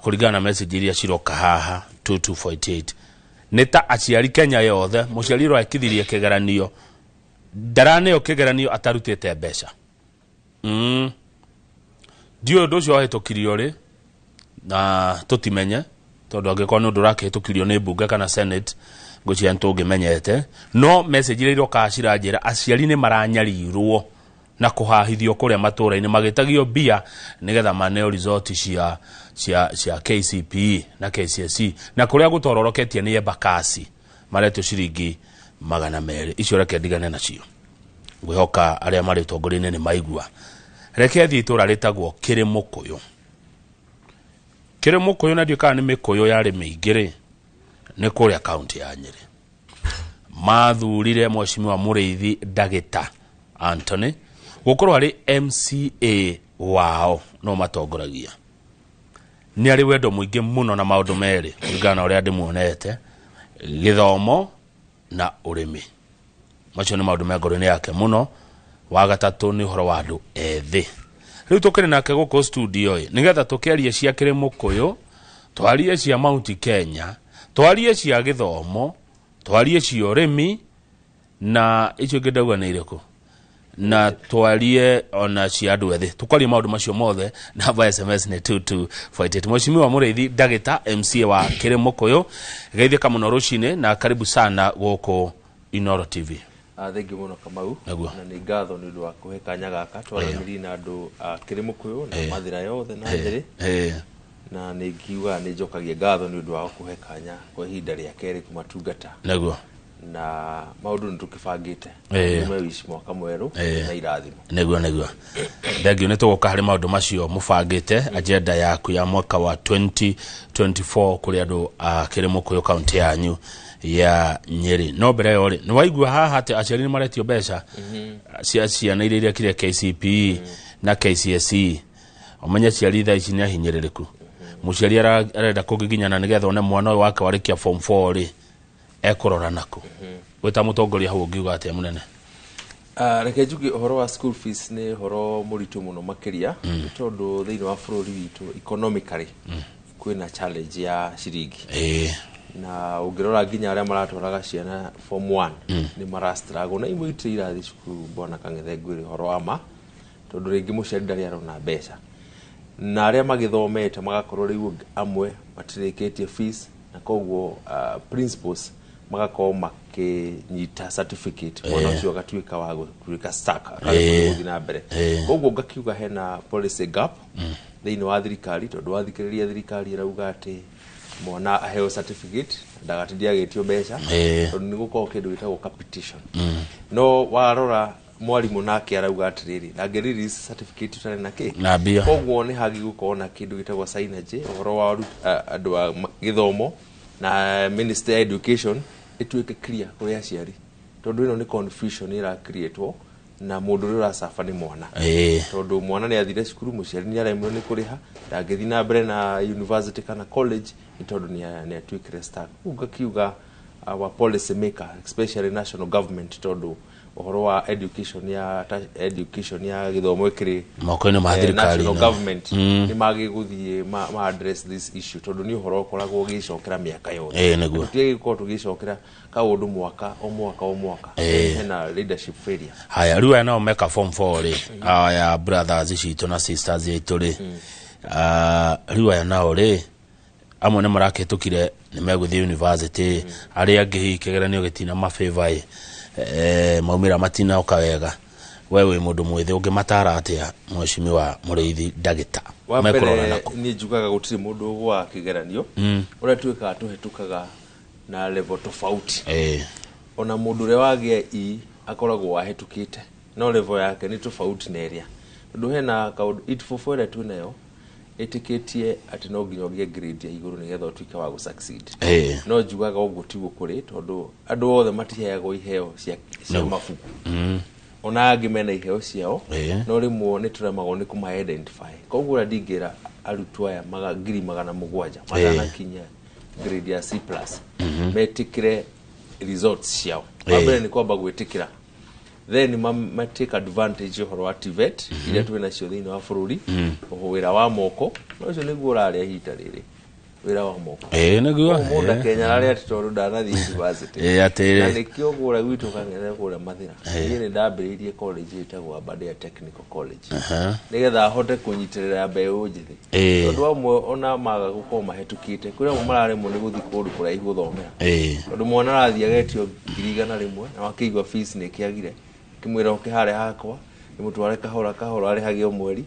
Kũringana na message iria ciroka haha 2248, nĩ ta aciari Kenya yothe, mũciari ũrekithirie kĩgeranio ndaraneo kĩgeranio atarutĩte mbeca. Ndiũĩ ũndũ ũcio wahĩtũkirio rĩ, na tũtimenye, tondũ angĩkorwo nĩ ũndũ ũrakĩhĩtũkirio nĩ mbunge kana Senate, ngwĩciria nĩ tũngĩmenyete. No message iria irokaga ciranjĩra aciari nĩ maranyarirwo na kũhahithio kũrĩa matũũra-inĩ, magĩtagio mbia nĩgetha maneo result cia KCPE na KCSE, na kũrĩa gũtororoketie nĩ Embakasi, maretio ciringi 200. Icio reke ndigane nacio, ngwĩhoka arĩa marĩ ũtongoria-inĩ nĩ maigua. Reke thiĩ itũũra rĩtagwo Kĩrĩmũkũyũ. Kĩrĩmũkũyũ, na ndiũĩ kana nĩ mĩkũyũ yarĩ mĩingĩ rĩ, nĩ kũrĩa kaunti ya Nyĩrĩ. Mathurire Mheshimiwa Mũrĩithi Ndagĩta Anthony gũkorwo arĩ MCA wao, no matongoragia. Nĩ arĩ wendo mũingĩ mũno na maũndũ merĩ, kũringana na ũrĩa ndĩmuonete, gĩthomo na ũrĩmi. Macio nĩ maũndũ me ngoro-inĩ yake mũno. Wa gatatũ nĩ ũhoro wa andũ ethĩ. Rĩu tũkĩrĩ nake gũkũ studio ĩ, nĩgetha tũkĩarie cia Kĩrĩmũkũyũ, twarie cia Mount Kenya, twarie cia gĩthomo, twarie cia ũrĩmi, na icio ingĩ ndauga nĩ irĩkũ, na twarie ona cia andũ ethĩ. Tũkwaria maũndũ macio mothe. Namba ya SMS nĩ 2248. Mheshimiwa Mũrĩithi Ndagĩta, MCA wa Kĩrĩmũkũyũ, geithĩka mũno rũcinĩ na karibu sana gũkũ Inoro TV. Thengiũ mũno, Kamau. Nĩguo. Na nĩ ngatho nĩ ũndũ wa kũhe kanya gaka twaranĩrie na andũ a Kĩrĩmũkũyũ na Mathĩra yothe na Nyĩrĩ. Na nĩ ngiuga nĩ njokagia ngatho nĩ ũndũ wa kũhe kanya kwa ihinda rĩa kerĩ kũmatungata. Na maũndũ nĩ tũkĩbangĩte. Nĩ wish mwaka mwerũ na irathimo. Nĩguo, thengiũ. Nĩ tũgũka harĩ maũndũ macio mũbangĩte, agenda yaku ya mwaka wa 2024 kũrĩ andũ a Kĩrĩmũkũyũ, kaunti yanyu ya Nyĩrĩ. No mbere ĩyo rĩ, nĩ waigua haha atĩ aciari nĩ maretio mbeca cia ciana iria irekire KCPE na KCSE. Ũmenye aciari thaa ici nĩ ahinyĩrĩrĩku. Mũciari arenda kũgiginyana nĩgetha one mwana ũyũ wake warĩkia form 4 rĩ, ekũrora nakũ. Wĩ ta mũtongoria hau, ũngiuga atĩa, mũnene? Reke njuge ũhoro wa school fees nĩ ũhoro mũritũ mũno makĩria, nĩ tondũ thĩinĩ wa bũrũri witũ economically kwĩna challenge ya ciringi. Na ũngĩrora nginya arĩa maratwaraga ciana form 1 nĩ mara struggle, na imwe itirĩ irathiĩ cukuru, bwana Kang'ethe. Ngwĩre ũhoro wa ma, tondũ rĩngĩ mũciari ndarĩ arona mbeca, na arĩa magĩthomete magakorwo rĩu amwe matirĩkĩtie fees, na koguo principals magakorwo makĩnyita certificate, mwana ũcio agatuĩka wa gũtuĩka stuck, akaremwo nĩ gũthiĩ na mbere. Koguo ngakiuga hena policy gap thĩinĩ wa thirikari, tondũ wathikĩrĩria thirikari ĩrauga atĩ mwana aheo certificate, ndagatindie agĩtio mbeca, tondũ nĩ gũkorwo kĩndũ gĩtagwo capitation. No warora mwarimũ nake arauga atĩrĩrĩ, ndangĩ release certificate ũtarĩ na kĩ. Na mbia. Koguo nĩ hagĩ gũkorwo na kĩndũ gĩtagwo synergy, ũhoro wa andũ a gĩthomo na minister ya education ĩtuĩke clear kũrĩ aciari, tondũ ĩno nĩ confusion ĩra creatwo, na mũndũ ũrĩa ũracaba nĩ mwana, tondũ mwana nĩ athire cukuru, mũciari nĩ aremirwo nĩ kũrĩha, ndangĩthiĩ na mbere na university kana college nĩ tondũ nĩ atuĩkire stuck. Rĩu ngakiuga our policy maker, especially national government, tondũ ũhoro wa education ya education ya gĩthomo ĩkĩrĩ moko-inĩ ma thirikari, national government, nĩ magĩgũthiĩ ma address this issue, tondũ nĩ ũhoro ũkoragwo ũgĩcokera mĩaka yothe. Nĩguo. Tũtige gũkorwo tũgĩcokera kaũndũ mwaka o mwaka o mwaka. Hena leadership failure. Haya, rĩu aya nao meka form 4 rĩ, aya brothers citũ na sisters aitũ rĩ, rĩu aya nao rĩ, amwe nĩ marakĩhĩtũkire, nĩ megũthiĩ university, arĩa angĩ hihi kĩgeranio gĩtina mabĩva ĩ, maumĩra matinoka wega. We wĩ mũndũ mwĩthĩ, ũngĩmatara atĩa, Mheshimiwa Mũrĩithi Ndagĩta? Wa Mekũrora mbere, nakũ? Niĩ njugaga gũtirĩ mũndũ ũgũaga kĩgeranio. Ũrĩa tuĩkaga tũhetũkaga na level tofauti. Ona mũndũ ũrĩa wagĩa E akoragwo ahĩtũkĩte, no level yake nĩ tofauti na ĩrĩa, tondũ hena kaũndũ 844 ĩrĩa twĩnayo ĩtĩkĩtie atĩ no nginya ũgĩe grade ya igũrũ nĩgetha ũtuĩke wa gũ-succeed. No njugaga ũguo tiguo kũrĩ, tondũ andũ othe matiheagwo iheo cia mabuku. Ona angĩ mena iheo ciao, no rĩmwe nĩ tũremagwo nĩ kũma identify. Koguo ũrĩa ndingĩra arutwo aya 700,000 matanakinya grade ya C+ metĩkĩre results ciao, wa mbere nĩ kwamba gwĩtĩkĩra. Then ma take advantage ũhoro wa TVET iria twĩ nacio thĩinĩ wa bũrũri, wĩra wa moko. No ũcio nĩguo ũrarĩa ihinda rĩrĩ, wĩra wa moko. Ĩĩ, nĩguo. Mũndũ akenyarare atĩ tondũ ndanathiĩ university. Ĩĩ, atĩ Na nĩkĩo kũrĩa gwitũ kang'ethe, kũrĩa Mathĩra, niĩ nĩ ndambĩrĩirie college ĩtagwo Aberdare Technical College, nĩgetha ahote kũnyitĩrĩra mbeũ njĩthĩ, tondũ amwe ona maga gũkorwo mahĩtũkĩte, kũrĩ amwe mararemwo nĩ gũthiĩ kũndũ kũraihu gũthomera, tondũ mwana arathiĩ agetio 100,000 na wakĩigua fees nĩ ĩkĩagire, kĩmwĩra ũke harĩa hakwa ndĩmũtware kahora kahora, arĩhage o mweri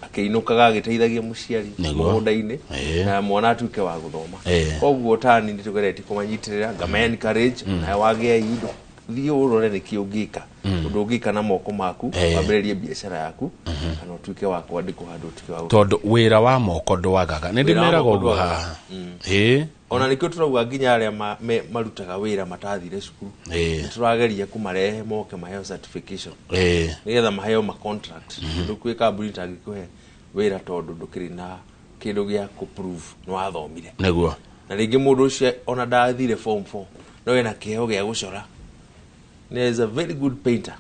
akĩinũkaga agĩteithagia mũciari mũgũnda-inĩ, na mwana atuĩke wa gũthoma. Koguo tani nĩ tũgeretie kũmanyitĩrĩra, ngama encourage, nawe wagĩa indo, thiĩ ũrore nĩkĩ ũngĩka, ũndũ ũngĩka na moko maku, wambĩrĩrie biacara yaku kana ũtuĩke wa kwandĩkwo handũ ũtuĩke wa Tondũ wĩra wa moko ndwagaga, nĩ Wĩra wa ndĩmeraga moko ũguo ndwagaga. haha. Ĩĩ. Ona nĩkĩo tũrauga nginya arĩa marutaga wĩra matathire cukuru, nĩ tũrageria kũmarehe moke maheo certification, nĩgetha maheo ma contract, tondũ kwĩ kambuni itangĩkũhe wĩra tondũ ndũkĩrĩ na kĩndũ gĩa kũ prove nĩ wathomire. Na rĩngĩ mũndũ ũcio ona ndathire form 4, no ena kĩheo gĩa gũcora, nĩ is a very good painter,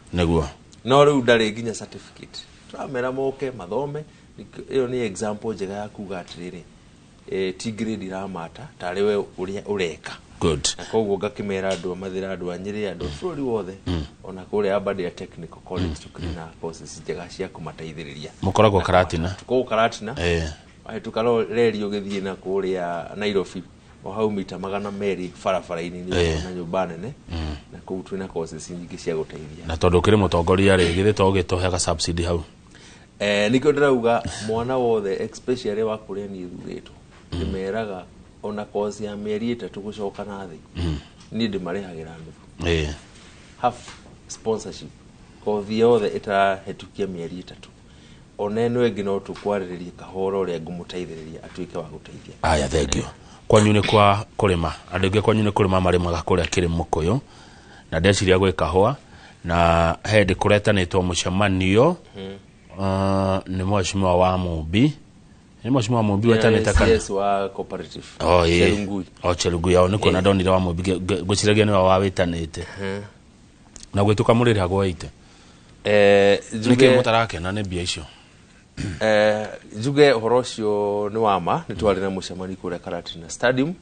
no rĩu ndarĩ nginya certificate. Tũramera moke mathome. Ĩyo nĩ example njega ya kuga atĩrĩrĩ, ti grade iramata tarĩ we ũrĩa ũreka. Na koguo ngakĩmera andũ a Mathĩra, andũ a Nyĩrĩ, andũ a bũrũri wothe, ona kũrĩa Aberdare Technical College tũkĩrĩ na courses njega cia kũmateithĩrĩria. Mũkoragwo Karatina? Kũu Karatina, wahĩtũka reri ũgĩthiĩ na kũrĩa Nairobi, o hau mita 200 barabara-inĩ nĩ na nyũmba nene, na kũu twĩna courses nyingĩ cia gũteithia. Na tondũ ũkĩrĩ mũtongoria rĩ, githĩ to ũgĩtũheaga subsidy hau? Nĩkĩo ndĩrauga mwana wothe, especially wa kũrĩa niĩ thurĩtwo, ndĩmeraga ona course ya mĩeri 3 gũcoka na thĩ, niĩ ndĩmarĩhagĩra nuthu, half sponsorship, kothi yothe ĩtarahĩtũkia mĩeri 3. Ona ĩno ĩngĩ no tũkwarĩrĩrie kahora ũrĩa ngũmũteithĩrĩria atuĩke wa gũteithia. Aya, thank you. Kwanyu nĩ kwa kũrĩma, andũ aingĩ kwanyu nĩ kũrĩma marĩmaga kũrĩa kĩrĩ mũkũyũ, na ndeciria gwĩ kahũa, na he ndĩ kũretanĩtwo mũcemanio, nĩ mheshimiwa wa Mumbi, nĩ mheshimiwa wa Mumbi wetanĩte kana CS wa cooperative. Oh, ĩĩ. Cherungui. O Cherungui, ao nĩ kuona ndonire wa Mumbi, ngwĩciragia nĩwe wawĩtanĩte, na gwĩtũka mũrĩrĩhagwo ite. Nĩkĩ mũtarakena nĩ mbia icio? Njuge ũhoro ũcio nĩ wa ma. Nĩ twarĩ na mũcemanio kũrĩa Karatina Stadium,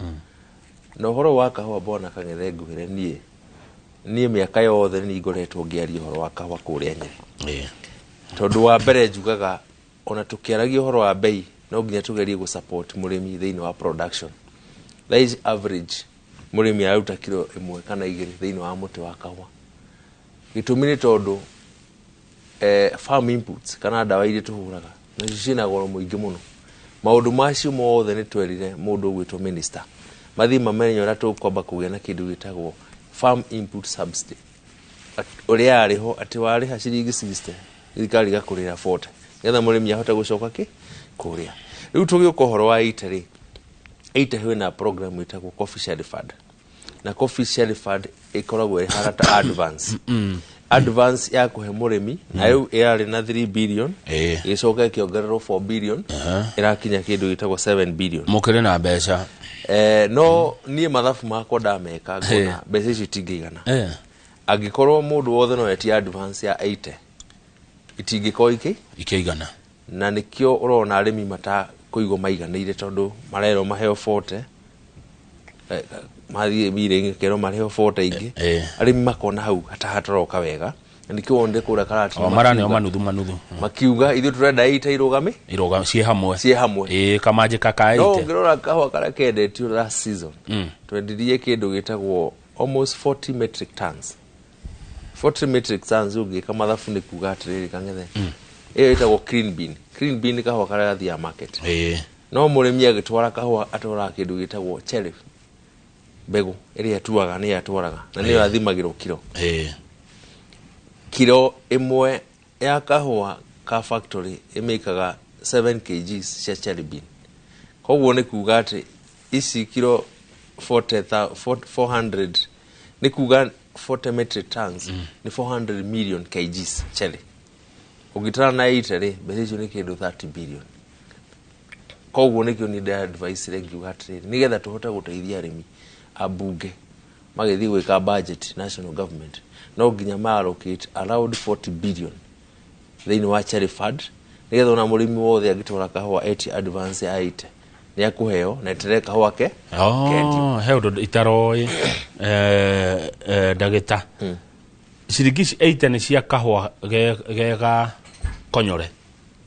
na ũhoro wa kahũa, bwana Kang'ethe, nguhĩre niĩ mĩaka yothe nĩ ngoretwo ngĩaria ũhoro wa kahũa kũrĩa Nyĩrĩ, tondũ wa mbere njugaga ona tũkĩaragia ũhoro wa bei, no nginya tũgerie gũ support mũrĩmi thĩinĩ wa production. Thaa ici average mũrĩmi araruta kiro 1 kana 2 thĩinĩ wa mũtĩ wa kahũa. Gĩtũmi nĩ tondũ farm inputs kana ndawa iria tũhũraga nacio ciĩna goro mũingĩ mũno. Maũndũ macio mothe nĩ twerire mũndũ ũgwĩtwo minister mathiĩ mamenye ũrĩa tũkwamba kũgĩa na kĩndũ gĩtagwo farm input subsidy. Ũrĩa arĩho atĩ warĩha ciringi 60, thirikari ĩgakũrĩra 40, nĩgetha mũrĩmi ahote gũcoka kĩ kũrĩa. Rĩu tũgĩũka ũhoro wa ite rĩ, ite kwĩna program ĩtagwo Coffee Share Fund, na Coffee Share Fund ĩkoragwo ĩhana ta advance ya kũhe mũrĩmi, na rĩu ĩrarĩ na 3 billion, ĩgĩcoka ĩkĩongererwo 4 billion, ĩrakinya kĩndũ gĩtagwo 7 billion. Mũkĩrĩ na mbeca? No niĩ mathabu makwa ndameka, ngona mbeca icio itingĩigana. Angĩkorwo mũndũ wothe no etie advance ya 80, itingĩkorwo ikĩ Ikĩigana. Na nĩkĩo ũrona arĩmi matakũigwo maiganĩire, tondũ marerwo maheo 40, mathiĩ meeting kerwo marĩheo 40 ingĩ. Arĩmi makona hau hataroka wega, na nĩkĩo wonire kũrĩa Karatina O maraneo makiuga- manuthu manuthu. Makiuga ithuĩ tũrenda ite irũgame Iroga ciĩ hamwe. Ciĩ hamwe. Ĩĩ, kamanjĩ kaka No ite. ũngĩrora kahũa karĩa kendetio last season, twendirie kĩndũ gĩtagwo almost 40 metric tons. 40 metric tons, ũngĩka mathabu nĩ kuga atĩrĩrĩ, Kang'ethe, ĩyo ĩtagwo clean bean. Clean bean nĩ kahũa karĩa gathiaga market, no mũrĩmi agĩtwara kahũa atwaraga kĩndũ gĩtagwo cherry mbegũ ĩrĩa atuaga, nĩyo atwaraga na nĩyo athimagĩrwo kiro. Kiro 1 ya kahũa ka factory ĩmĩkaga 7 kgs cia cherry bean. Koguo nĩ kuga atĩ ici kiro 400, nĩ kuga 40 metric tons nĩ 400 million kgs cherry. Ũngĩtara na 80 rĩ, mbeca icio nĩ kĩndũ 30 billion. Koguo nĩkĩo niĩ ndĩ advice ngiuga atĩrĩrĩ, nĩgetha tũhote gũteithia arĩmi, ambunge Magĩthiĩ gwĩka budget, national government no nginya ma allocate around 40 billion thĩinĩ wa cherry fund, nĩgetha ona mũrĩmi wothe angĩtwara kahũa eti advance ya 80 nĩ akũheo na eterere kahũa ke kendio. Oh, he ũndũ itaroĩ, ndagĩta, ciringi ici 80 nĩ cia kahũa gega konyore?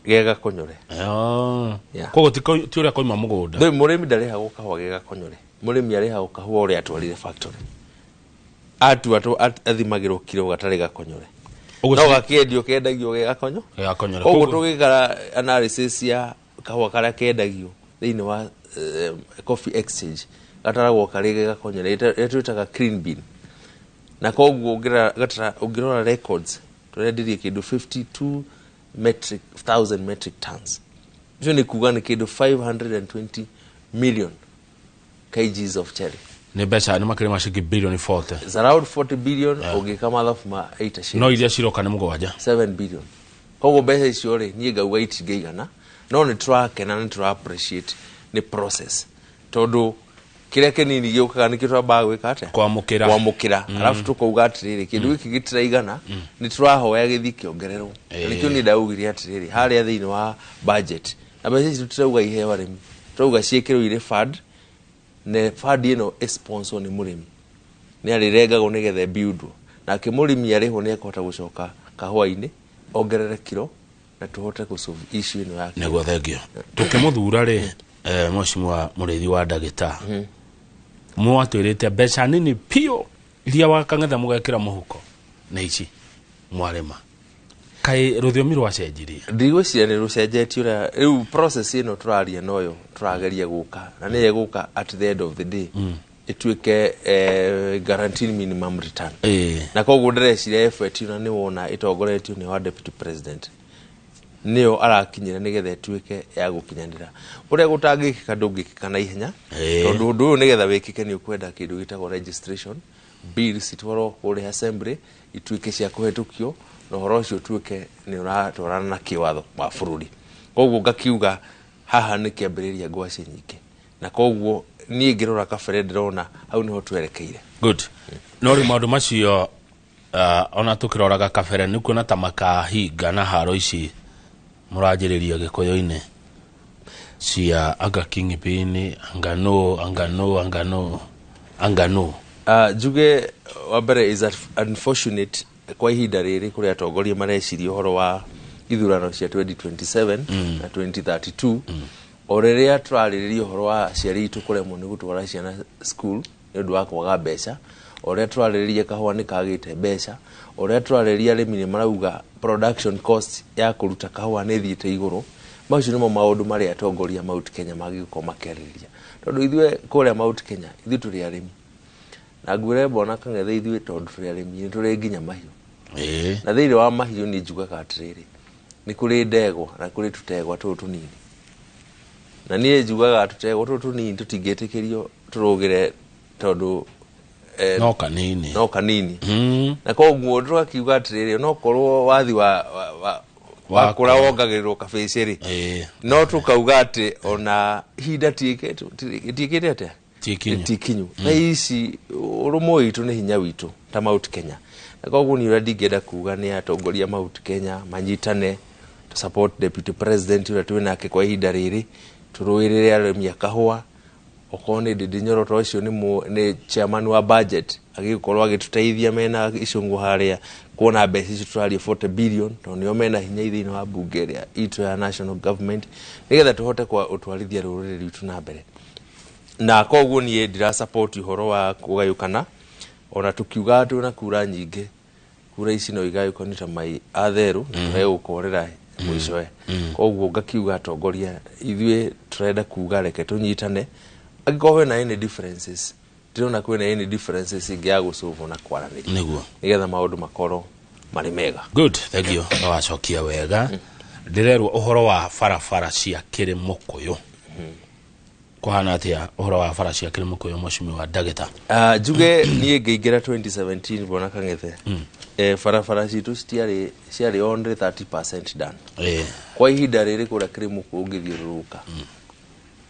Gega konyore. Oh. Yeah. Koguo ti ũrĩa koima mũgũnda? Ndũĩ, mũrĩmi ndarĩhagwo kahũa gega konyore. Mũrĩmi arĩhagwo kahũa ũrĩa atwarire factory. Atua athimagĩrwo kiro gatarĩ gakonyore. Ũguo no gakĩendio kendagio ge gakonyo. Ge gakonyore. Koguo tũgĩkara analysis ya kahũa karĩa kendagio thĩinĩ wa coffee exchange, gataragwo karĩ ge gakonyore, ĩrĩa twĩtaga clean bean. Na koguo ũngĩrora records, tũrendirie kĩndũ 52 metric thousand metric tons. Icio nĩ kuga nĩ kĩndũ 520 million kgs of cherry. Nĩ mbeca nĩ makĩria ma ciringi bilioni 40. It's around 40 billion ũngĩka mathabu ma 8 shillings. No iria ciroka nĩ 7. 7 billion. Koguo mbeca icio rĩ, niĩ ngauga itingĩigana, no nĩ tũrakena, nĩ tũra appreciate nĩ process, tondũ kĩrĩa kĩnini gĩũkaga nĩkĩo twambaga gwĩka atĩa? Kwamũkĩra. Kwamũkĩra. Arabu tũkauga atĩrĩrĩ, kĩndũ gĩkĩ gĩtiraigana, nĩ tũrahoya gĩthiĩ kĩongererwo. Na nĩkĩo niĩ ndaugire atĩrĩrĩ, harĩa thĩinĩ wa budget, na mbeca ici tũtirauga iheo arĩmi, tũrauga ciĩkĩrwo irĩ fund, na fund ĩno ĩsponsor nĩ mũrĩmi, nĩ arĩrengagwo nĩgetha ĩbuildwo, nake mũrĩmi arĩhwo nĩ ekũhota gũcoka kahũa-inĩ ongerere kiro na tũhote gũsolve issue ĩno ya Nĩguo, thengio. Tũkĩmũthura rĩ, mheshimiwa Mũrĩithi wa ndagĩta, mwatwĩrĩte mbeca nini piũ iria wakang'etha mũgekĩra mũhuko nĩ ici mwarĩma. Kaĩ rũthiomi rwacenjirie? Ndigwĩciria nĩ rũcenjetie. Ũrĩa rĩu process ĩno tũraria noyo tũrageria gũka na nĩyo ĩgũka at the end of the day ĩtuĩke guaranteed minimum return. Na koguo ndĩreciria effort ĩno nĩ wona ĩtongoretio nĩ wa deputy president, nĩyo arakinyĩra nĩgetha ĩtuĩke ya gũkinyanĩra. Ũrĩa gũtangĩkĩka, ndũngĩkĩka na ihenya, tondũ ũndũ ũyũ nĩgetha wĩkĩke nĩ ũkwenda kĩndũ gĩtagwo registration bills itwarwo kũrĩa assembly, ituĩke cia kũhetũkio, na ũhoro ũcio ũtuĩke nĩ ũratwarana na kĩwatho wa bũrũri. Koguo ngakiuga haha nĩ kĩambĩrĩria ngwacĩ nyingĩ, na koguo niĩ ngĩrora kabere ndĩrona hau nĩho twerekeire. Good. No rĩu maũndũ macio, ona tũkĩroraga kabere, nĩ kuona ta makahinga na haro ici mũranjĩrĩria gĩkũyũ-inĩ cia anga kingpin, anga no, anga no, anga no, anga no? Njuge wa mbere is that unfortunate kwa ihinda rĩrĩ kũrĩ atongoria mareciria ũhoro wa ithurano cia 2027 na 2032, o rĩrĩa tũrarĩrĩria ũhoro wa aciari itũ kũremwo nĩ gũtwara ciana school nĩ ũndũ wa kwaga mbeca, o ũrĩa tũrarĩrĩria kahũa nĩ kagĩte mbeca, o ũrĩa tũrarĩrĩria arĩmi nĩ marauga production cost ya kũruta kahũa nĩ ĩthiĩte igũrũ. Macio nĩmo maũndũ marĩa atongoria Mount Kenya mangĩgĩkorwo makĩarĩrĩria, tondũ ithuĩ kũrĩa Mount Kenya ithuĩ tũrĩ arĩmi, na ngwĩre mbona Kang'ethe, ithuĩ tondũ tũrĩ arĩmi nĩ tũrĩ nginya mahiũ. Na thĩinĩ wa mahiũ niĩ njugaga atĩrĩrĩ, nĩ kũrĩ ndegwa na kũrĩ tũtegwa tũtũ tũnini, na niĩ njugaga tũtegwa tũtũ tũnini tũtingĩtĩkĩrio tũrũgĩre tondũ no kanini. No kanini. Na koguo tũgakiuga atĩrĩrĩ, onokorwo wathi wa wakũra wongagĩrĩrwo kabĩcĩ rĩ, no tũkauga atĩ ona ihinda tiĩkĩte atĩa? Ti ikinyu. Ti ikinyu. Na ici ũrũmwe witũ nĩ hinya witũ ta Mount Kenya, na koguo niĩ ũrĩa ndingĩenda kuga nĩ atongoria Mount Kenya manyitane to support deputy president ũrĩa twĩ nake kwa ihinda rĩrĩ, tũrũĩrĩre arĩmi a kahũa. Okorwo nĩ Ndindi Nyoro, to ũcio nĩ chairman wa budget, agĩkorwo agĩtũteithia mena icũngũ harĩa kuona mbeca icio tũraria 40 billion, tondũ nĩo mena hinya thĩinĩ wa bunge ĩrĩa itũ ya national government, nĩgetha tũhote kwa ũtwarithia rũrĩrĩ rwitũ na mbere. Na koguo niĩ ndira support ũhoro wa kũgayũkana. Ona tukiuga twĩna kura nyingĩ, kura ici no igayũkanio ta mai atherũ na tũhegũkorera mũicoe. Koguo ngakiuga atongoria ithuĩ tũrenda kuga reke tũnyitane. Angĩkorwo hena any differences, ndĩrona kwĩna any differences ĩngĩ ya gũcũvwo na kwaranĩria nĩgetha maũndũ makorwo marĩ mega. Good, thank you. No wacokia wega. Ndĩrerwo ũhoro wa barabara cia Kĩrĩmũkũyũ kũhana atĩa? Ũhoro wa bara cia Kĩrĩmũkũyũ, mheshimiwa ndagĩta? Njuge niĩ ngĩingĩra 2017, bwana Kang'ethe, barabara citũ citiarĩ, ciarĩ only 30% done. Kwa ihinda rĩrĩ kũrĩa Kĩrĩmũkũ ũngĩthiũrũrũka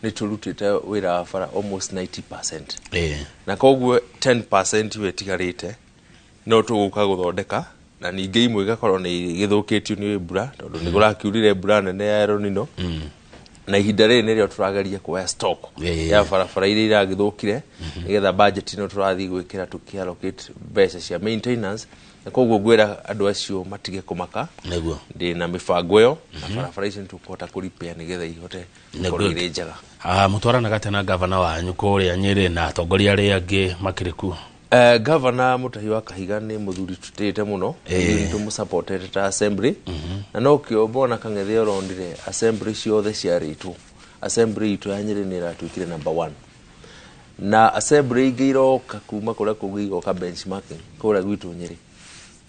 Nĩ tũrutĩte wĩra wa bara almost 90%, na koguo 10% ĩyo ĩtigarĩte no tũgũka gũthondeka, na ningĩ imwe igakorwo nĩ igĩthũkĩtio nĩ mbura, tondũ nĩ kũrakiurire mbura nene ya El Nino, na ihinda rĩrĩ nĩrĩo tũrageria kuoya stock ya barabara iria iragĩthũkire, nĩgetha budget ĩno tũrathiĩ gwĩkĩra tũkĩallocate mbeca cia maintenance. Na koguo ngwĩra andũ acio matige kũmaka. Ndĩ na mĩbango ĩyo, na barabara icio nĩ tũkũhota kũrepair nĩgetha ihote gũkorwo irĩ njega. Ah, mũtwaranaga atĩa na gavana wanyu kũrĩa Nyĩrĩ na atongoria arĩa angĩ makĩrĩ kuo? Gavana Mutahi wa Kahiga nĩ mũthuri tũtĩĩte mũno. Ithuĩ nĩ tũmũsupportete ta assembly, na nokĩo mbona Kang'ethe ũronire assembly ciothe ciarĩtwo, assembly itũ ya Nyĩrĩ nĩ ĩratuĩkire number one, na assembly ingĩ iroka kuma kũrĩa kũngĩ igoka benchmarking kũrĩa gwitũ Nyĩrĩ,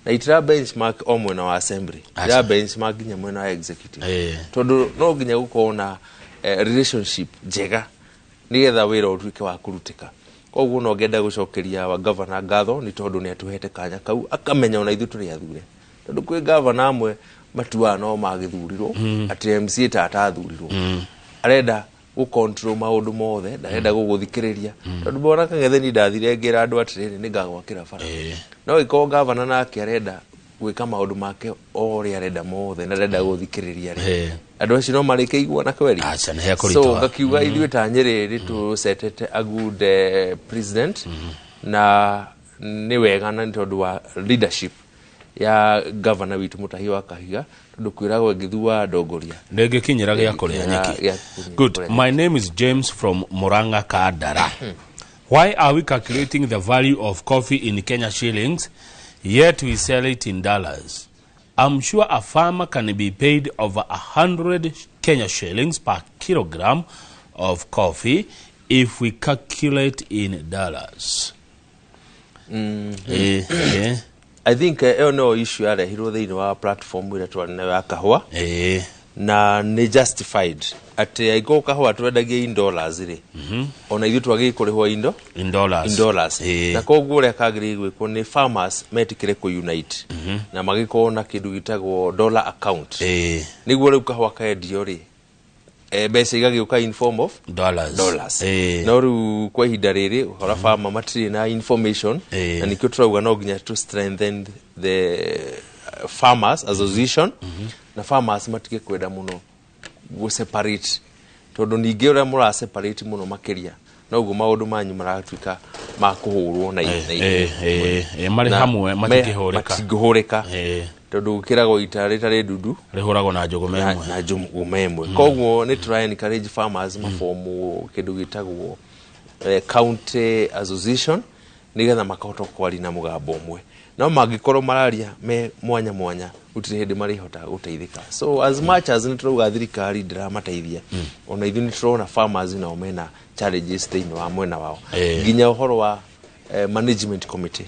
na itira benchmark o mwena wa assembly, itira benchmark nginya mwena wa executive, tondũ no nginya gũkorwo na relationship njega nigetha wĩra ũtuĩke wa kũrutĩka. Koguo no ngenda gũcokeria wa gavana ngatho, nĩ tondũ nĩ atũhete kanya kau, akamenya ona ithuĩ tũrĩ athure, tondũ kwĩ gavana amwe matuaga no magĩthurirwo, atĩ MCA ta atathurirwo, arenda gũ-control maũndũ mothe, ndarenda gũgũthikĩrĩria. Tondũ mbona Kang'ethe ni ndathire ngĩra andũ atĩrĩrĩ, nĩ ngagwakĩra bara, no ĩkorwo gavana nake arenda gwĩka maũndũ make o ũrĩa arenda mothe, na ndarenda gũthikĩrĩria rĩ, andũ acio no marĩke iguana kweri. Aca, nĩ So hekũritũha. Ngakiuga ithuĩ ta Nyĩrĩ nĩ tũcetete a good president, na nĩ wega, na nĩ tondũ wa leadership ya gavana witũ Mũtahi wa Kahiga, tondũ kwĩragwo ĩngĩthua ndongoria ndĩngĩkinyĩra gĩa kũrĩa nyeki. Gĩa kũrĩa Good. nyeki. My name is James from Muranga Kandara. Why are we calculating the value of coffee in Kenya shillings, yet we sell it in dollars? I'm sure a farmer can be paid over 100 Kenya shillings per kilogram of coffee if we calculate in dollars. I think ĩyo no issue yarehirwo thĩinĩ wa platform ĩrĩa twarĩ nayo ya kahũa, na nĩ justified atĩ angĩkorwo kahũa twendagia in dollars rĩ, ona ithuĩ twagĩrĩire kũrĩhwo indo In dollars. In dollars. Na koguo ũrĩa kagĩrĩire gwĩkwo nĩ farmers metĩkĩre kũ-unite na magĩkorwo na kĩndũ gĩtagwo dollar account, nĩguo rĩu kahũa kendio rĩ, mbeca igagĩũka in form of Dollars. Dollars. No rĩu kwa ihinda rĩrĩ ũkora farmer matirĩ na information, na nĩkĩo tũrauga no nginya to strengthen the farmers association, na farmers matige kwenda mũno gũ separate, tondũ ningĩ ũrĩa mũra separate mũno makĩria, noguo maũndũ manyu maratuĩka ma kũhũrwo na ihenya. Marĩ Na hamwe matingĩhũrĩka. Matingĩhũrĩka, tondũ gũkĩragwo ita rĩtarĩ ndundu rĩhũragwo na njũgũma na, ĩmwe. Na njũgũma ĩmwe. Koguo nĩ tũra encourage farmers mabomu kĩndũ gĩtagwo county association, nĩgetha makahota kwaria na mũgambo ũmwe. No mangĩkorwo mararia me mwanya mwanya, gũtirĩ hĩndĩ marĩhota gũteithĩka. So as much as nĩ tũrauga thirikari ndĩramateithia, ona ithuĩ nĩ tũrona farmers nao mena challenges thĩinĩ wa mwena wao, nginya ũhoro wa management committee,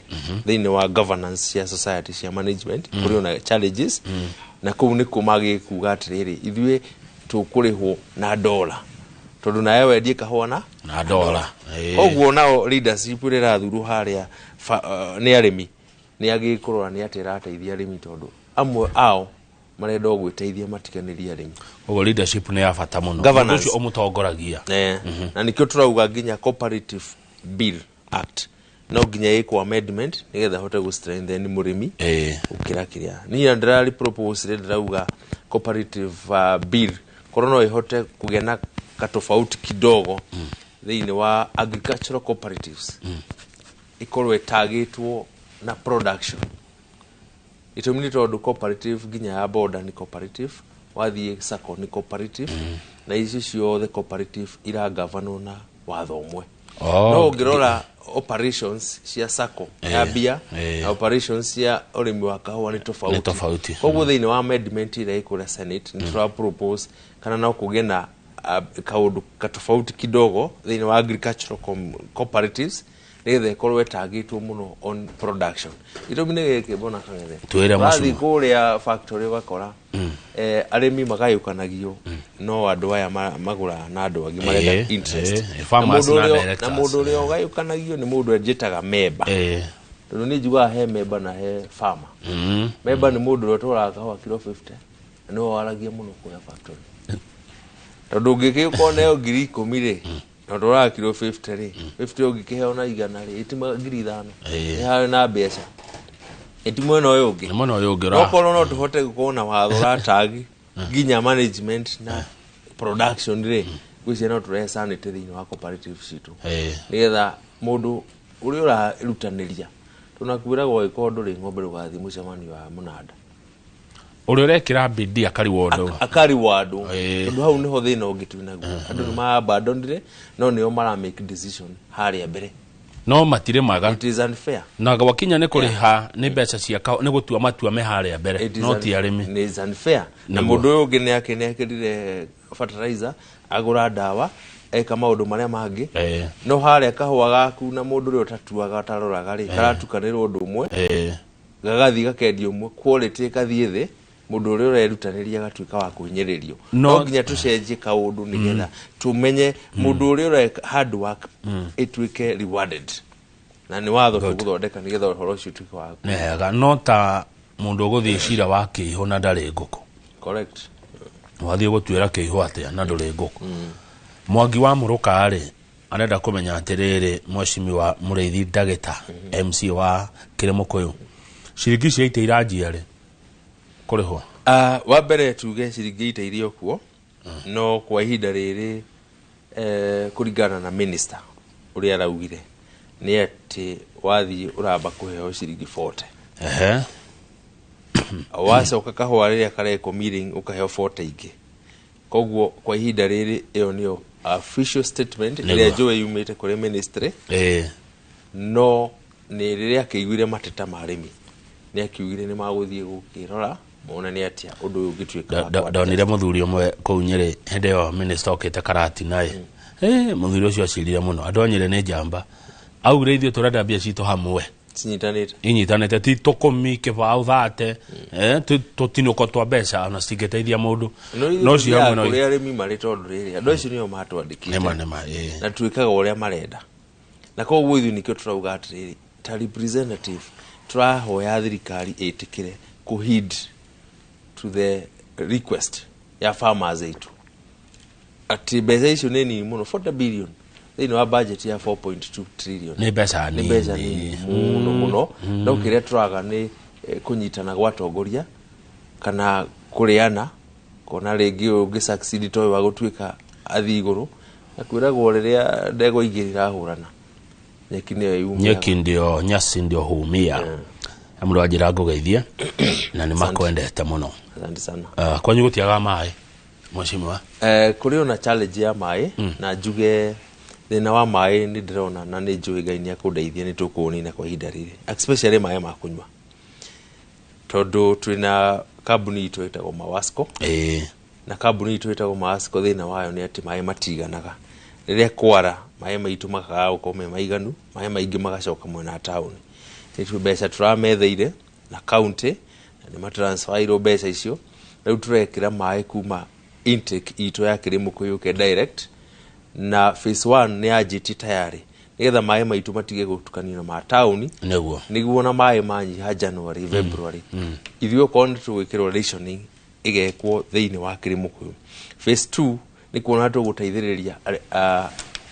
thĩinĩ wa governance cia society cia management, kũrĩ ona challenges, na kũu nĩkuo magĩrĩire kuga atĩrĩrĩ, ithuĩ tũkũrĩhwo na dola, tondũ nawe wendie kahũa na na dola. Koguo nao leadership ĩrĩa ĩrathurwo harĩa nĩ arĩmi nĩ agĩrĩire kũrora nĩ atĩa ĩrateithia arĩmi, tondũ amwe ao marenda o gwĩteithia matiganĩrie arĩmi. Koguo leadership nĩ ya bata mũno. Governance. Mũndũ ũcio ũmũtongoragia. Na nĩkĩo tũrauga nginya Cooperative Bill Act no nginya ĩkwo amendment, nĩgetha hote gũ strengthen mũrĩmi gũkĩra kĩrĩa niĩ ndĩrarĩ propose. Rĩ ndĩrauga cooperative bill korwo no ĩhote kũgĩa na katofauti kidogo thĩinĩ wa agricultural cooperatives, ĩkorwo ĩtagĩtwo na production. Gĩtũmi nĩ tondũ cooperative nginya ya boda nĩ cooperative, wathiĩ sacco nĩ cooperative, na ici ciothe cooperative iragavanwo na watho ũmwe. No ũngĩrora operations cia sacco ya mbia na operations cia ũrĩmi wa kahũa nĩ tofauti. Nĩ tofauti. Koguo thĩinĩ wa amendment ĩrĩa ĩkũrĩa Senate, nĩ tũra propose kana no kũgĩe na kaũndũ katofauti kidogo thĩinĩ wa agricultural cooperatives, nĩgetha ĩkorwo ĩtagĩtwo mũno on production. Gĩtũmi nĩ gĩkĩ, mbona Kang'ethe? Twĩre. Wathiĩ Mũcuma. kũrĩa factory ũgakora arĩmi magayũkanagio, no andũ aya magũraga na andũ angĩ marenda interest. Na Farmers mũndũ na ũrĩa- directors. Na mũndũ ũrĩa ũgayũkanagio nĩ mũndũ enjĩtaga member, tondũ niĩ njugaga he member na he farmer. Member nĩ mũndũ ũrĩa ũtwaraga kahũa kilo 50, na nĩwe waragia mũno kũrĩa factory. Tondũ ũngĩgĩkorwo nayo 10,000 rĩ, tondũ ũrakirwo 50 rĩ, 50 ũngĩkĩheo na 100 rĩ, ĩtima 5,000. Nĩ harĩ na mbeca. Ĩti mwena ũyũ ũngĩ. Nĩ mwena ũyũ ũngĩ. No korwo no tũhote gũkorwo na watho ũratagi nginya management na production rĩ, ngwĩciria no tũrehe sanity thĩinĩ wa cooperative citũ, nĩgetha mũndũ ũrĩa ũrarutanĩria, tũnakwĩragwo angĩkorwo ndũrĩ ng'ombe ndũgathiĩ mũcemanio wa mũnanda. Ũrĩa ũrekĩra bidii akariwo ũndũ. Akariwandwo. Tondũ hau nĩho thĩna ũngĩ twĩnaguo, andũ nĩ maabandonire no nĩo mara make decision harĩa mbere. No matirĩmaga. It is unfair. Na gwakinya nĩ kũrĩha nĩ mbeca cia nĩ gũtua matua me harĩa mbere. It is no ti arĩmi. It is unfair. Na Nĩguo. Mũndũ ũyũ ũngĩ nĩ akĩrire fertilizer, agũra ndawa, eka maũndũ marĩa mangĩ, no harĩa kahũa gaku na mũndũ ũrĩa ũtatuaga ũtaroraga rĩ, karatukanĩrwo ũndũ ũmwe, gagathiĩ gakendio ũmwe, quality ĩkathiĩ thĩ, mũndũ ũrĩa ũrerutanĩria agatuĩka wa kũhinyĩrĩrio. No nginya tũcenjie kaũndũ nĩgetha tũmenye mũndũ ũrĩa ũreka hard work ĩtuĩke rewarded, na nĩ watho tũgũthondeka nĩgetha ũhoro ũcio ũtuĩke wa Nĩ hega, no ta mũndũ ũgũthiĩ cira wa kĩihũ na ndarĩ ngũkũ. Correct. Wathiĩ gũtuĩra kĩihũ atĩa na ndũrĩ ngũkũ? Mwangi wa Mũrũka rĩ, arenda kũmenya atĩrĩrĩ, mheshimiwa Mũrĩithi Ndagĩta, MC wa Kĩrĩmũkũyũ, ciringi cia ite iranjia rĩ kũrĩhwo? Wa mbere tuge ciringi ite irio kuo, no kwa ihinda rĩrĩ, kũringana na minister ũrĩa araugire nĩ atĩ wathiĩ ũramba kũheo ciringi 40. Wacoka kahũa rĩrĩa karekwo milling ũkaheo 40 ingĩ. Koguo kwa ihinda rĩrĩ ĩyo nĩyo official statement ĩrĩa njũĩ yumĩte kũrĩ ministry. No nĩ rĩrĩa akĩiguire mateta ma arĩmi, nĩ akiugire nĩ magũthiĩ gũkĩrora mone nĩ atĩa ũndũ ũyũ ũngĩtuĩka wa kwa Ndonire mũthuri ũmwe kũu Nyĩrĩ hĩndĩ ĩyo minister okĩte Karatina ĩ. Mũthuri ũcio acirire mũno, andũ a Nyĩrĩ nĩ njamba, augire ithuĩ tũrenda mbia citũ hamwe cinyitanĩte, inyitanĩte, ti tũkũmi kĩbaũ thate, tũtinũko twa mbeca ona citingĩteithia mũndũ, no ci hamwe no kũrĩa arĩmi marĩ, tondũ rĩrĩ andũ acio nĩo matwandĩkĩte. Nĩma nĩma, ĩĩ. Na twĩkaga ũrĩa marenda, na koguo ithuĩ nĩkĩo tũrauga atĩrĩrĩ, ta representative tũrahoya thirikari ĩtĩkĩre kũ heed to the request ya farmers aitũ atĩ mbeca icio nĩ nini mũno, 40 billion thĩinĩ wa budget ya 4.2 trillion. Nĩ mbeca nĩ mbeca nini nini mũno mũno, no kĩrĩa tũraga nĩ kũnyitana gwa atongoria kana kũrĩana, kona rĩngĩ ũyũ ũngĩ succeed ta ũyũ wa gũtuĩka athiĩ igũrũ, na kwĩragwo rĩrĩa ndegwa igĩrĩ irahũrana nyeki nĩyo yumĩaga. Nyeki ndio, nyasi ndio huumia. Mũndũ wanjĩra ngũgeithie na nĩ makwendete mũno. Asante sana. Kwanyu gũtiagaga maĩ, mheshimiwa? Kũrĩ ona challenge ya maĩ, na njuge thĩna wa maĩ nĩ ndĩrona na nĩ njũĩ Ngai nĩ akũndeithia nĩ tũkũũnina kwa ihinda rĩrĩ, especially maĩ ma kũnyua, tondũ twĩna kambuni itũ ĩtagwo Mawasco. Na kambuni itũ ĩtagwo Mawasco, thĩna wayo nĩ atĩ maĩ matiganaga. Rĩrĩa kwara maĩ maitũ makaga gũkorwo me maiganu, maĩ maingĩ magacoka mwena wa taũni. Nĩ mbeca tũrametheire na county na nĩ matransferirwo mbeca icio. Rĩu tũrekĩra maĩ kuma intake itũ ya Kĩrĩmũkũ yũke direct, na phase 1 nĩ yanjĩtie tayari nĩgetha maĩ maitũ matige gũtukanio na ma taũni. Nĩguo na maĩ manyiha January, February, ithuĩ okorwo nĩ tũgwĩkĩrwo rationing ĩgekwo thĩinĩ wa Kĩrĩmũkũyũ. Phase 2 nĩ kuona tũgũteithĩrĩria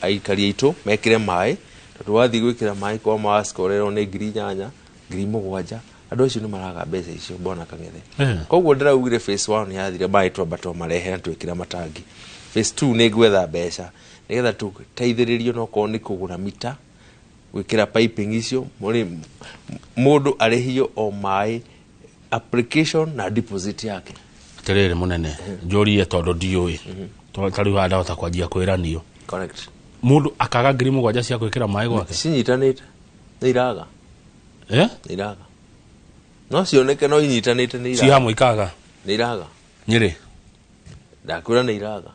aikari aitũ mekĩre maĩ, tondũ wathiĩ gwĩkĩra maĩ kwa Mawasco ũrerwo nĩ 8,000, 7,000. Andũ acio nĩ maraga mbeca icio, bwana Kang'ethe. Koguo ndĩraugire phase 1 yathire maĩ twamba twamarehe na twĩkĩra matangi. Phase 2 nĩ gwetha mbeca nĩgetha tũteithĩrĩrio, no korwo nĩ kũgũra mita, gwĩkĩra piping icio, mũndũ arĩhio o maĩ application na deposit yake. Atĩrĩrĩ mũnene, njũrie tondũ ndiũĩ. Ta rĩu haha ndahota kwanjia kwĩranio. Correct. Mũndũ akaga 7,000 cia gwĩkĩra maĩ gwake? Cinyitanĩte, nĩ iraga. Nĩ iraga, no cioneke no inyitanĩte, nĩ Ci iraga. Hamwe ikaga? Nĩ iraga. Nyĩrĩ? Ndakwĩra nĩ iraga.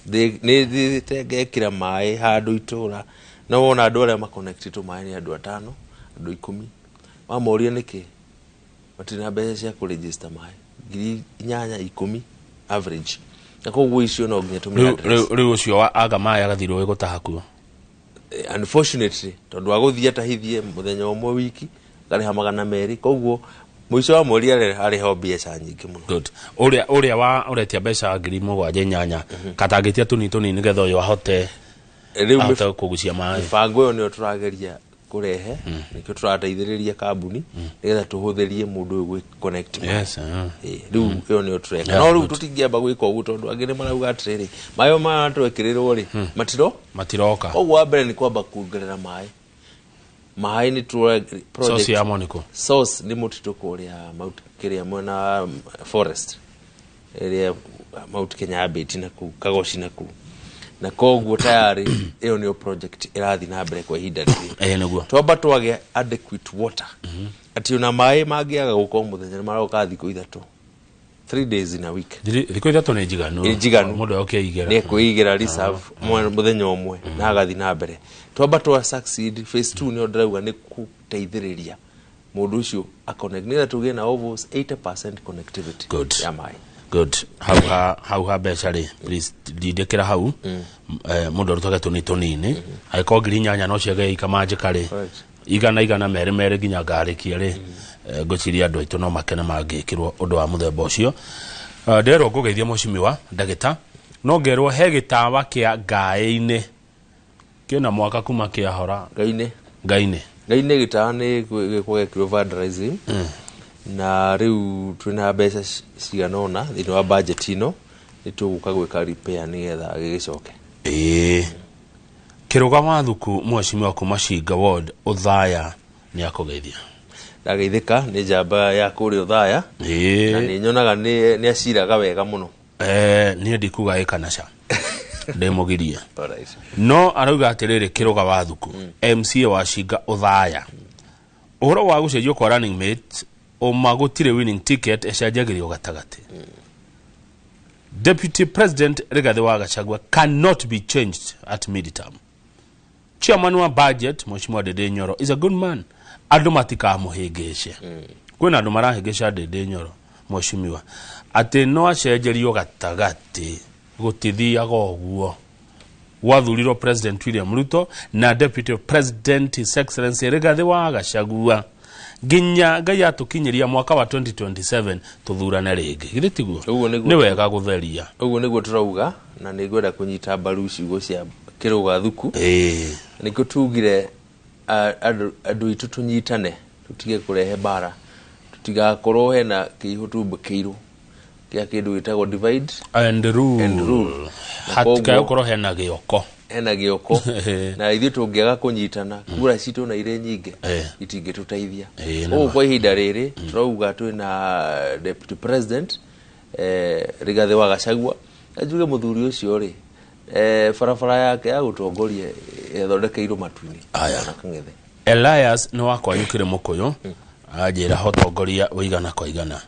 Nĩ thiĩte ngekĩra maĩ handũ itũra, no wona andũ arĩa makonectĩtwo maĩ nĩ andũ atano, andũ 10. Wamoria nĩkĩ matirĩ na mbeca cia kũregister maĩ, 8,000, 10 average, na koguo icio no nginya tũmĩ address. Rĩu ũcio aga maĩ agathiĩ rũĩ gũtaha kuo? Unfortunately, tondũ agũthiĩ atahithie mũthenya ũmwe wiki akarĩha 200, koguo Mũico wa mweri arĩho mbeca nyingĩ mũno. Good. Ũrĩa wa ũretia mbeca 7,800 katangĩtia tũnini tũnini nĩgetha ũyũ ahote Rĩu ahote kũgucia maĩ. Mĩbango ĩyo nĩyo tũrageria kũrehe, nĩkĩo tũrateithĩrĩria kambuni nĩgetha tũhũthĩrie mũndũ ũyũ gwĩ connect maĩ. Ĩĩ, rĩu ĩyo nĩyo tũreka. No rĩu tũtingĩamba gwĩka ũguo tondũ angĩ nĩ marauga atĩrĩrĩ, maĩ maya twekĩrĩrwo rĩ matiro Matiroka. Koguo wa mbere nĩ kwamba kuongerera maĩ. Maĩ nĩ project Source ya Monico. Source nĩ mũtitũ kũrĩa Mount kĩrĩa mwena forest ĩrĩa Mount Kenya yambĩtie na kũu Kagoci na kũu, na koguo tayari ĩyo nĩyo project ĩrathiĩ na mbere kwa ihinda rĩrĩ. Ĩĩ nĩguo. Twamba twagĩa adequate water, atĩ ona maĩ mangĩaga gũkorwo mũthenya nĩ maroka thikũ 3, 3 days in a week. Thikũ 3 nĩ njiganu. Nĩ njiganu. Mũndũ akĩigĩra. Nĩ kwĩigĩra reserve mũthenya ũmwe na agathiĩ na mbere. Twamba twa succeed phase 2, nĩyo ndĩrauga nĩ gũteithĩrĩria mũndũ ũcio aconnect nĩgetha tũgĩe na almost 80% connectivity ya maĩ. Good. Hau ha mbeca rĩ, please ndindĩkĩra hau. Mũndũ arutage tũnini tũnini, angĩkorwo 8,000 no ciage ikamanjĩka rĩ, igana igana merĩ merĩ nginya ngarĩkia rĩ, ngwĩciria andũ aitũ no makene mangĩkĩrwo ũndũ wa mũthemba ũcio. Ndĩrerwo ngũgeithia mũcimiwa ndagĩta, no ngerwo he gĩtawa kĩa ngaĩ-inĩ kĩna mwaka kuma kĩahora. Ngai-inĩ. Ngai-inĩ. Ngai-inĩ gĩtawa nĩ gwĩkwo gekirwo vandalism, na rĩu twĩna mbeca cigana ũna thĩinĩ wa budget ĩno, nĩ tũgũka gwĩka repair nĩgetha gĩgĩcoke. Ĩĩ, kĩrũga wa thuku mwecimiwa kuma Cinga ward Ũthaya nĩ akũgeithia. Ndageithĩka nĩ njamba ya kũrĩa Ũthaya na nĩ nyonaga nĩ aciraga wega mũno. Niĩ ndikuga ĩ kana ca, ndĩmũgirie. Alright. No arauga atĩrĩrĩ, kĩrũga wa thuku MCA wa Cinga Ũthaya, ũhoro wa gũcenjio kwa running mate ũma gũtirĩ winning ticket ĩcenjagĩrio gatagatĩ. Deputy President Rigathi wa Gachagua cannot be changed at midterm. Chairman wa budget Mheshimiwa Ndindi Nyoro is a good man, andũ matikamũhĩngĩce. Kwĩna andũ marahĩngĩca Ndindi Nyoro mheshimiwa atĩ no acenjerio gatagatĩ, gũtithiaga ũguo. Gwathurirwo President William Ruto na Deputy President His Excellency Rigathi wa Gachagua nginya Ngai atũkinyĩria mwaka wa 2027 tũthurane rĩngĩ, githĩ tiguo? Ũguo nĩguo. Nĩ wega gũtheria. Ũguo nĩguo tũrauga, na nĩ ngwenda kũnyita mbaru ciugo cia kĩrũga thuku. Nĩkĩo tugire andũ aitũ tũnyitane, tũtige kũrehe mbara, tũtigakorwo hena kĩihũ tumbũkĩirwo kĩa kĩndũ gĩtagwo divide and rule. And rule. Na Hatikae gũkorwo hena gĩoko. Hena gĩoko, na ithuĩ tũngĩaga kũnyitana, kura citũ na irĩ nyingĩ itingĩtũteithia. Nĩ Ũguo kwa ihinda rĩrĩ tũrauga twĩna Deputy President Rigathĩ wa Gachagua, na njuge mũthuri ũcio rĩ, barabara yake ya gũtongoria ĩthondekeirwo matu-inĩ. Aya. Na Kang'ethe. Elias nĩ wakwanyu kĩrĩ mũkũyũ, anjĩra hotongoria ũigana kwa igana.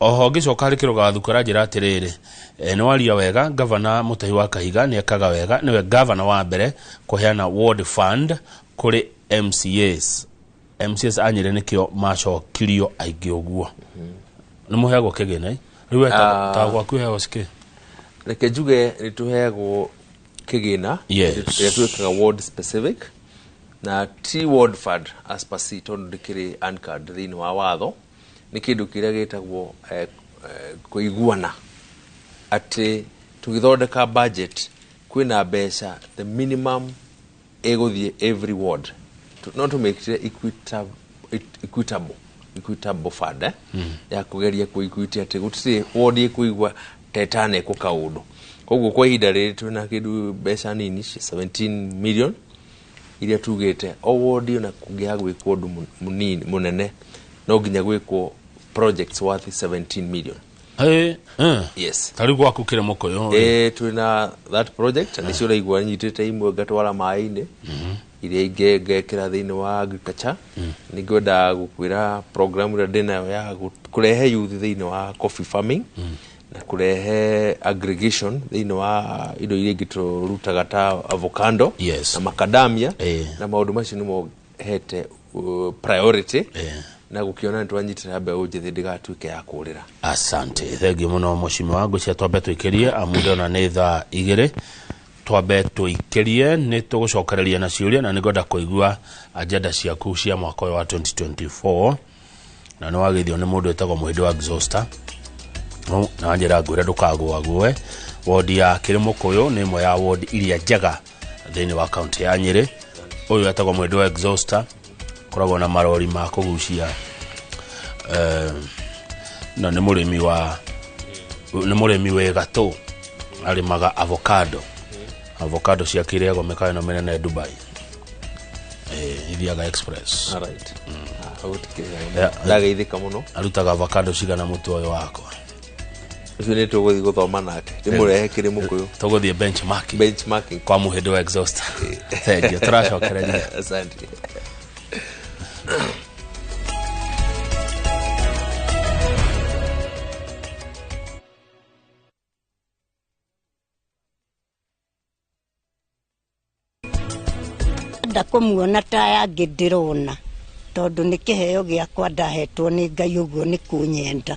Oho ngĩcoka harĩ kĩrũga thuku, aranjĩra atĩrĩrĩ, nĩ waria wega. Gavana Mũtahi wa Kahiga nĩ ekaga wega, nĩwe gavana wa mbere kũheana ward fund kũrĩ MCAs. MCAs anyĩre nĩkĩo macokirio aingĩ ũguo. Nĩ mũheagwo kĩgĩna rĩu we ta gwaku heagwo cikĩ? Reke njuge nĩ tũheagwo kĩgĩna ĩrĩa twĩkaga ward specific, na ti ward fund as per se tondũ ndĩkĩrĩ anchored thĩinĩ wa watho. Nĩ kĩndũ kĩrĩa gĩtagwo kũiguana atĩ tũgĩthondeka budget kwĩna mbeca the minimum ĩgũthiĩ every ward. No tũmĩkire equitable fund, ya kũgeria kũ-equity atĩ gũtirĩ ward ĩkũigua ta ĩtanekwo kaũndũ. Koguo kwa ihinda rĩrĩ twĩna kĩndũ mbeca nini 17 million iria tugĩte o ward ona kũngĩaga gwĩkwo ũndũ mũnini mũnene, no nginya gwĩkwo projects worth 17 million. Yes. Ta rĩu gwaku kĩrĩ mũkũyũ rĩ? Ĩ, twĩna that project na nĩcio ũraigua nyitĩte imwe ngatwara maĩ-inĩ, iria ingĩ ngekĩra thĩinĩ wa agriculture. Nĩ ngwenda gũkwĩra program ĩrĩa ndĩnayo ya kũrehe youth thĩinĩ wa coffee farming na kũrehe aggregation thĩinĩ wa indo iria ingĩ tũrutaga ta avocado na macadamia, na maũndũ macio nĩmo hete priority na gũkĩona nĩ twanyitĩra mbeũ njĩthĩ ndĩgatuĩke ya kũrĩra. Asante, thengiũ mũno mũcimi wa ngũcia. Twambe tũikĩrie, amu ndĩrona nĩ thaa 2. Twambe tũikĩrie, nĩ tũgũcokereria na ciũria, na nĩ ngwenda kũigua agenda ciaku cia mwaka ũyũ wa 2024. Na nĩ wageithio nĩ mũndũ wĩtagwo Mũhĩndĩ wa Exhauster. No, na njĩra ngwĩre ndũkagũagũe. Wodi ya Kĩrĩmũkũyũ nĩ ĩmwe ya wodi iria njega thĩinĩ wa kaunti ya Nyĩrĩ. Ũyũ etagwo Mũhĩndĩ wa Exhauster, koragwo na marori ma kũgucia, na nĩ mũrĩmi wa nĩ mũrĩmi wĩ gatũ, arĩmaga avocado. Avocado ciake irĩagwo mĩkawa ĩno mĩnene Dubai, ithiaga express. Alright. Ah, gũtikĩrĩ. Yeah. Ndageithĩka mũno. Arutaga avocado cigana mũtu ũyũ wakwa? Ũcio nĩ tũgũthiĩ gũthoma nake, ndĩmũrehe kĩrĩ mũkũyũ. Tũgũthiĩ benchmarking. Benchmarking. Kwa Mũhĩndĩ wa Exhauster. Thengiũ, tũracokereria. Asante. Nda kũmuona ta yangĩ ndĩrona, tondũ nĩ kĩheo gĩakwa ndahetwo nĩ Ngai, ũguo nĩ kũnyenda.